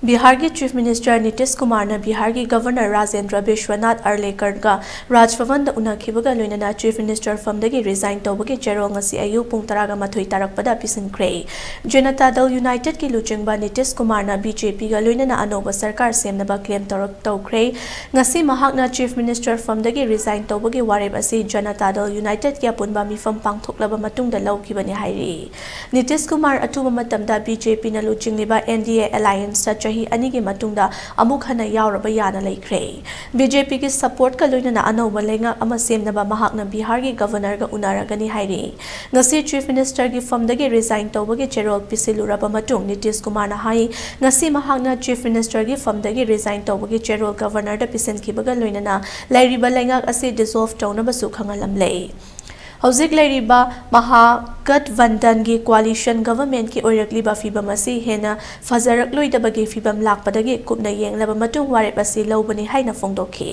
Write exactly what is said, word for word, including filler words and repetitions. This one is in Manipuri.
ꯕꯤꯍꯥꯔꯒꯤ Chief Minister ꯅꯤꯇꯤꯁ ꯀꯨꯃꯥꯔꯅ ꯕꯤꯍꯥꯔꯒꯤ Governor ꯔꯥꯖꯦꯟꯗ꯭ꯔ ꯕꯤꯁ꯭ꯋꯅꯥꯊ ꯑꯔꯂꯦꯀꯔꯒ ꯔꯥꯖꯚꯕꯟꯗ ꯎꯅꯈꯤꯕꯒ ꯂꯣꯏꯅꯅ Chief Minister ꯐꯝꯗꯒꯤ resign ꯇꯧꯕꯒꯤ ꯆꯦꯔꯣꯜ ꯉꯁꯤ ꯑꯌꯨꯛ ꯄꯨꯡ ꯇꯔꯥꯒ ꯃꯥꯊꯣꯏ ꯇꯥꯔꯛꯄꯗ ꯄꯤꯁꯤꯟꯈ꯭ꯔꯦ꯫ ꯖꯅꯇꯥ ꯗꯜ ꯌꯨꯅꯥꯏꯇꯦꯗꯀꯤ ꯂꯨꯆꯤꯡꯕ ꯅꯤꯇꯤꯁ ꯀꯨꯃꯥꯔꯅ ꯕꯤ ꯖꯦ ꯄꯤꯒ ꯂꯣꯏꯅꯅ ꯑꯅꯧꯕ ꯁꯔꯀꯥꯔ ꯁꯦꯝꯅꯕ claim ꯇꯧꯔꯛ-, ꯇꯧꯈ꯭ꯔꯦ꯫ ꯉꯁꯤ ꯃꯍꯥꯛꯅ Chief Minister ꯐꯝꯗꯒꯤ resign ꯇꯧꯕꯒꯤ ꯋꯥꯔꯦꯞ ꯑꯁꯤ ꯖꯅꯇꯥ ꯗꯜ ꯌꯨꯅꯥꯏꯇꯦꯗꯀꯤ ꯑꯄꯨꯟꯕ ꯃꯤꯐꯝ ꯄꯥꯡꯊꯣꯛꯂꯕ ꯃꯇꯨꯡꯗ ꯂꯧꯈꯤꯕꯅꯤ ꯍꯥꯏꯔꯤ꯫ ꯅꯤꯇꯤꯁ ꯀꯨꯃꯥꯔ ꯑꯊꯨꯕ ꯃꯇꯝꯗ ꯕꯤ ꯖꯦ ꯄꯤꯅ ꯂꯨꯆꯤꯡꯂꯤꯕ N D A allianceꯇ ꯆꯍꯤ ꯑꯅꯤꯒꯤ ꯃꯇꯨꯡꯗ ꯑꯃꯨꯛ ꯍꯟꯅ ꯌꯥꯎꯔꯕ ꯌꯥꯅ ꯂꯩꯈ꯭ꯔꯦ꯫ ꯕꯤ ꯖꯦ ꯄꯤꯒꯤ supportꯀ ꯂꯣꯏꯅꯅ ꯑꯅꯧꯕ ꯂꯩꯉꯥꯛ ꯑꯃ ꯁꯦꯝꯅꯕ ꯃꯍꯥꯛꯅ ꯕꯤꯍꯥꯔꯒꯤ Governorꯒ ꯎꯅꯔꯒꯅꯤ ꯍꯥꯏꯔꯤ꯫ ꯉꯁꯤ Chief Ministerꯒꯤ ꯐꯝꯗꯒꯤ resign ꯇꯧꯕꯒꯤ ꯆꯦꯔꯣꯜ ꯄꯤꯁꯤꯜꯂꯨꯔꯕ ꯃꯇꯨꯡ ꯅꯤꯇꯤꯁ ꯀꯨꯃꯥꯔꯅ ꯍꯥꯏ, ꯉꯁꯤ ꯃꯍꯥꯛꯅ Chief Ministerꯒꯤ ꯐꯝꯗꯒꯤ resign ꯇꯧꯕꯒꯤ ꯆꯦꯔꯣꯜ Governorꯗ ꯄꯤꯁꯤꯟꯈꯤꯕꯒ ꯂꯣꯏꯅꯅ ꯂꯩꯔꯤꯕ ꯂꯩꯉꯥꯛ ꯑꯁꯤ dissolve ꯇꯧꯅꯕꯁꯨ ꯈꯪꯍꯜꯂꯝꯂꯦ꯫ ꯍꯧꯖꯤꯛ ꯂꯩꯔꯤꯕ ꯃꯍꯥꯒꯠꯕꯟꯙꯟꯒꯤ coalition governmentꯀꯤ ꯑꯣꯏꯔꯛꯂꯤꯕ ꯐꯤꯚꯝ ꯑꯁꯤ ꯍꯦꯟꯅ ꯐꯖꯔꯛꯂꯣꯏꯗꯕꯒꯤ ꯐꯤꯚꯝ ꯂꯥꯛꯄꯗꯒꯤ ꯀꯨꯞꯅ ꯌꯦꯡꯂꯕ ꯃꯇꯨꯡ ꯋꯥꯔꯦꯞ ꯑꯁꯤ ꯂꯧꯕꯅꯤ ꯍꯥꯏꯅ ꯐꯣꯡꯗꯣꯛꯈꯤ꯫